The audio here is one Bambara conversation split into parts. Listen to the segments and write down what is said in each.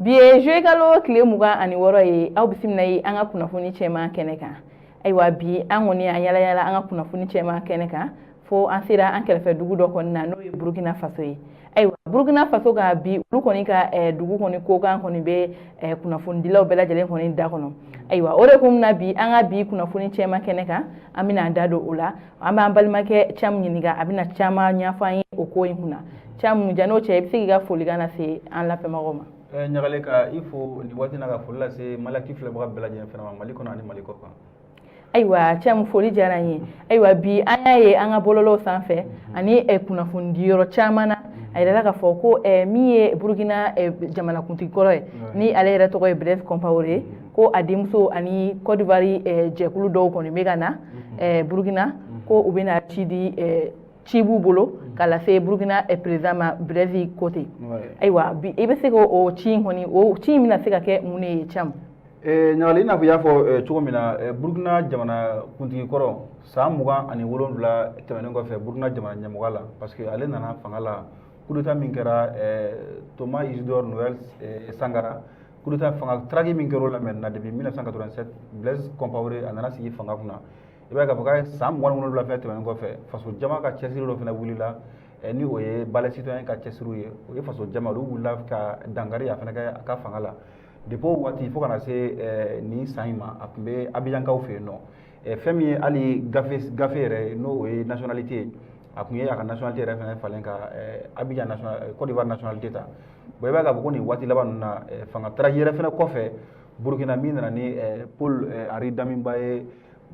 Bi ye juillet kalo tile 26 ye. Aw bisimila ye an ka kunnafoni cɛman kɛnɛ kan. Ayiwa, bi an kɔni an yala yala an ka kunnafoni cɛman kɛnɛ kan fo an sera an kɛrɛfɛ dugu dɔ kɔni na, n'o ye Burukina Faso ye. Ayiwa, Burukina Faso ka bi, olu kɔni ka dugu kɔni kokan kɔni bɛ kunnafonidilaw bɛɛ lajɛlen kɔni da kɔnɔ. Ayiwa, o de kun na bi an ka bi kunnafoni cɛman kɛnɛ kan, an bɛna an da don o la. An b'an balimakɛ Camu ɲininka, a bɛna caman ɲɛfɔ an ye o ko in kunna. Camu, jan'o cɛ, i bɛ se k'i ka folikan lase an lamɛnbagaw ma? Ɲagale, ka i fo nin waati na, ka foli lase Maliactu filɛbaga bɛɛ lajɛlen fana ma, Mali kɔnɔ ani Mali kɔ kan. Ayiwa Camu, foli diyara n ye. Ayiwa, bi an y'a ye an ka bɔlɔlɔw sanfɛ ani kunnafonidiyɔrɔ caman na, a yirala k'a fɔ ko min ye Burukina jamanakuntigi kɔrɔ ye, ni ale yɛrɛ tɔgɔ ye Blaise Compaoré, ko a denmuso ani Côte d'Ivoire jɛkulu dɔw kɔni bɛ ka na Burukina, ko u bɛna ci di, ci b'u bolo ka lase Burukina président ma, Blaise Kote. Ayiwa, bi i bɛ se k'o ci in kɔni, o ci in bɛna se ka kɛ mun de ye, Camu? Ɲagali, i n'a fɔ i y'a fɔ cogo min na, Burukina jamana kuntigi kɔrɔ, san 27 tɛmɛnen kɔfɛ Burukina jamana ɲɛmɔgɔya la, parce que ale nana fanga la coup d'état min kɛra Thomas Isidore Noël Sankara, coup d'état fanga traque min kɛra o la maintenant depuis 1987, Blaise Compaoré a nana sigi fanga kunna. I b'a ye k'a fɔ k'a ye san 27 fɛnɛ tɛmɛnen kɔfɛ, faso jama ka cɛsiri dɔ fɛnɛ wulila, ni o ye Balai citoyen ka cɛsiriw ye. O ye faso jama, olu wulila ka dankari a fɛnɛ kɛ a ka fanga la. Depuis o waati fo ka na se nin san in ma, a tun bɛ Abijankaw fɛ yen nɔ. Fɛn min ye hali gafe yɛrɛ, n'o o ye nationalité ye, a tun ye a ka nationalité yɛrɛ fɛnɛ falen ka Abidjan national, Côte d'Ivoire nationalité ta. Bon, i b'a ye k'a fɔ ko nin waati laban ninnu na, fanga traque yɛrɛ fɛnɛ kɔfɛ Burukina, min nana ni Paul Henri Damiba ye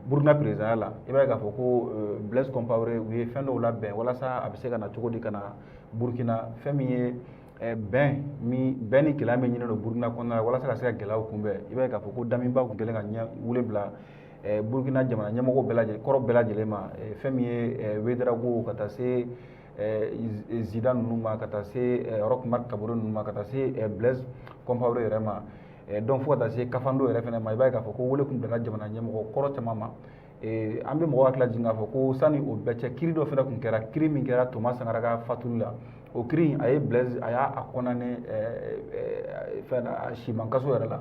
Burukina président la, i b'a ye k'a fɔ ko Blaise Compaoré, u ye fɛn dɔw labɛn walasa a bɛ se ka na cogo di ka na Burukina. Fɛn min ye bɛn min, bɛn ni kelenya min ɲini don Burukina kɔnɔna la walasa ka se ka gɛlɛyaw kunbɛn, i b'a ye k'a fɔ ko Damiba tun kɛlen ka ɲɛ wele bila Burukina jamana ɲɛmɔgɔw bɛɛ lajɛlen kɔrɔ bɛɛ lajɛlen ma, fɛn min ye Ouédraogo, ka taa se Zida ninnu ma, ka taa se Roch Marc Kabore ninnu ma, ka taa se Blaise Compaoré yɛrɛ ma, donc fo ka taa se Kafando yɛrɛ fɛnɛ ma. I b'a ye k'a fɔ ko wele tun bilala jamana ɲɛmɔgɔ kɔrɔ caman ma. An bɛ mɔgɔw hakili lajigin k'a fɔ ko sani o bɛɛ cɛ, kiiri dɔ fɛnɛ tun kɛra, kiiri min kɛra Thomas Sankara ka fatuli la. O kiiri in, a ye Blaise, a y'a condamné fɛn na, a siman kaso yɛrɛ la.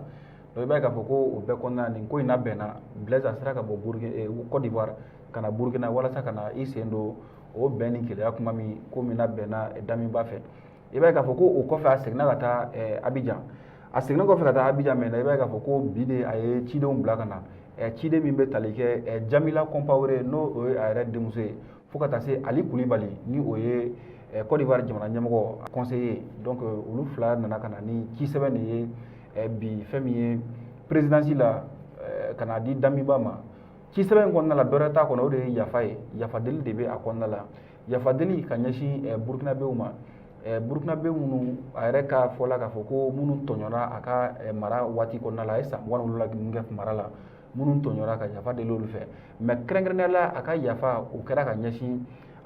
Donc i b'a ye k'a fɔ ko o bɛɛ kɔnɔna na, nin ko in labɛnna, Blaise a sera ka bɔ Burukina, Côte d'Ivoire, ka na Burukina walasa ka na i sen don o bɛn ni kelenya kuma min ko min labɛnna Damiba fɛ. I b'a ye k'a fɔ ko o kɔfɛ, a seginna ka taa Abidjan. A seginna kɔfɛ ka taa Abidjan maintenant, i b'a ye k'a fɔ ko bi de a ye cidenw bila ka na, ciden min bɛ tali kɛ Jamila Compaoré, n'o o ye a yɛrɛ denmuso ye, fo ka taa se Ali Kulibali, ni o ye Côte d'Ivoire jamana ɲɛmɔgɔ conseiller. Donc olu fila nana ka na ni ci sɛbɛn de ye bi, fɛn min ye présidence la, ka na di Damiba ma. Ci sɛbɛn in kɔnɔna la, dɔwɛrɛ t'a kɔnɔ, o de ye yafa ye. Yafadeli de bɛ a kɔnɔna la, yafadeli ka ɲɛsin Burukinabew ma, Burukinabe minnu a yɛrɛ ka fɔ la k'a fɔ ko minnu tɔɲɔna a ka mara waati kɔnɔna la. A ye san 27 min kɛ mara la, minnu tɔɲɔra, ka yafa deli olu fɛ. Mais kɛrɛnkɛrɛnnenya la, a ka yafa o kɛra ka ɲɛsin,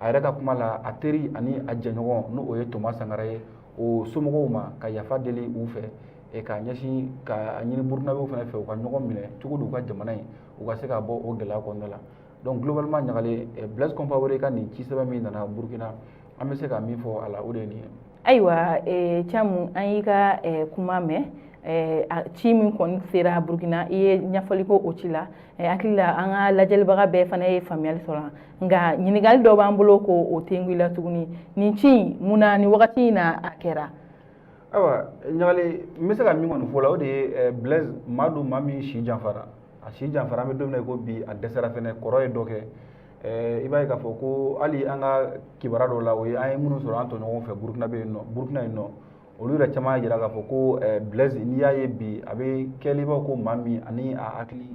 a yɛrɛ ka kuma la, a teri ani a jɛɲɔgɔn, n'o o ye Thomas Sankara ye, o somɔgɔw ma, ka yafa deli u fɛ, ka ɲɛsin ka ɲini Burukinabew fana fɛ, u ka ɲɔgɔn minɛ cogo di u ka jamana in u ka se ka bɔ o gɛlɛya kɔnɔna la. Donc globalement, Ɲagale, Blaise Compaoré ka nin ci sɛbɛn min nana Burukina, an bɛ se ka min fɔ a la, o de ye nin ye. Ayiwa Camu, an y'i ka kuma mɛn. Ci min kɔni sera Burukina, i ye ɲɛfɔli ko o ci la. Hakili la, an ka lajɛlibaga bɛɛ fana ye faamuyali sɔrɔ. Nka ɲininkali dɔ b'an bolo ko o tengu i la tuguni: nin ci in, mun na ni wagati in na a kɛra? Ayiwa Ɲagali, n bɛ se ka min kɔni fɔ la, o de ye Blaise maa don, maa min si janfara, a si janfara. An bɛ don min na i ko bi, a dɛsɛra fɛnɛ, kɔrɔ ye dɔ kɛ. I b'a ye k'a fɔ ko hali an ka kibaruya dɔw la, o ye an ye minnu sɔrɔ an tɔɲɔgɔnw fɛ Burukina bɛ yen nɔ, Burukina yen nɔ, olu yɛrɛ caman y'a jira k'a fɔ ko Blaise, n'i y'a ye bi, a bɛ kɛli b'a ko maa min ani a hakili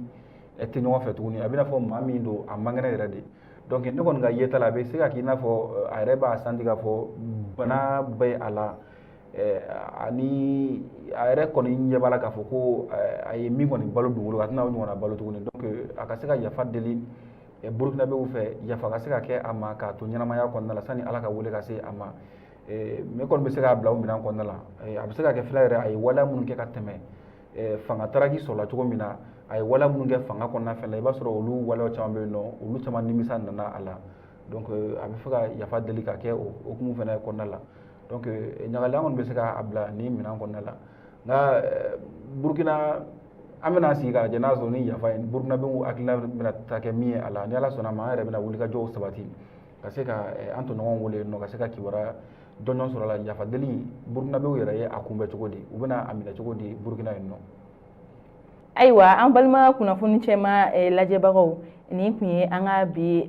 tɛ ɲɔgɔn fɛ tuguni, a bɛ n'a fɔ maa min don, a man kɛnɛ yɛrɛ de. Donc ne kɔni ka yeta la, a bɛ se ka k'i n'a fɔ a yɛrɛ b'a santi k'a fɔ bana bɛ a la, ani a yɛrɛ kɔni ɲɛ b'a la k'a fɔ ko a ye min kɔni balo dugukolo, a tɛna o ɲɔgɔnna balo tuguni. Donc a ka se ka yafa deli Burukinabew fɛ, yafa ka se ka kɛ a ma k'a to ɲɛnamaya kɔnɔna la sani Ala ka wele ka se a ma. Ne kɔni bɛ se k'a bila o minɛn kɔnɔna la. A bɛ se ka kɛ fila yɛrɛ, a ye waleya minnu kɛ ka tɛmɛ, fanga taraki sɔrɔla cogo min na, a ye waleya minnu kɛ fanga kɔnɔna fɛn la, i b'a sɔrɔ olu waleyaw caman bɛ yen nɔ, olu caman nimisa nana a la. Donc a bɛ fɛ ka yafa deli ka kɛ o hukumu fana kɔnɔna la. Donc Ɲagali, an kɔni bɛ se k'a bila nin minɛn kɔnɔna la. Nka Burukina, an bɛna sigi k'a lajɛ n'a sɔrɔ ni yafa ye, Burukinabew hakilina bɛna taa kɛ min ye a la. Ni Ala sɔnna a ma, an yɛrɛ bɛna wulikajɔw sabati ka se ka an tɔɲɔgɔnw wele nɔ, ka se ka kibaruya jɔnjɔn sɔrɔ a la. Yafadeli, Burukinabew yɛrɛ ye a kunbɛn cogo di, u bɛna a minɛ cogo di Burukina yen nɔ? Ayiwa, an balima kunnafoni cɛma lajɛbagaw, nin tun ye an ka bi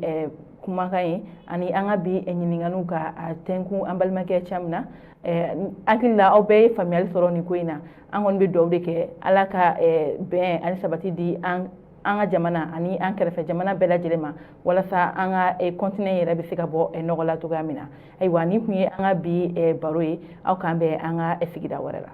kumakan ye ani an ka bi ɲininkaliw ka a tɛnkun an balimakɛ Camu na. Hakili la, aw bɛɛ ye faamuyali sɔrɔ nin ko in na. An kɔni bɛ dugawu de kɛ, Ala ka bɛn ani sabati di an ka jamana ani an kɛrɛfɛ jamana bɛɛ lajɛlen ma, walasa an ka continent yɛrɛ bɛ se ka bɔ nɔgɔ la cogoya min na. Ayiwa, nin tun ye an ka bi baro ye. Aw k'an bɛn an ka sigida wɛrɛ la.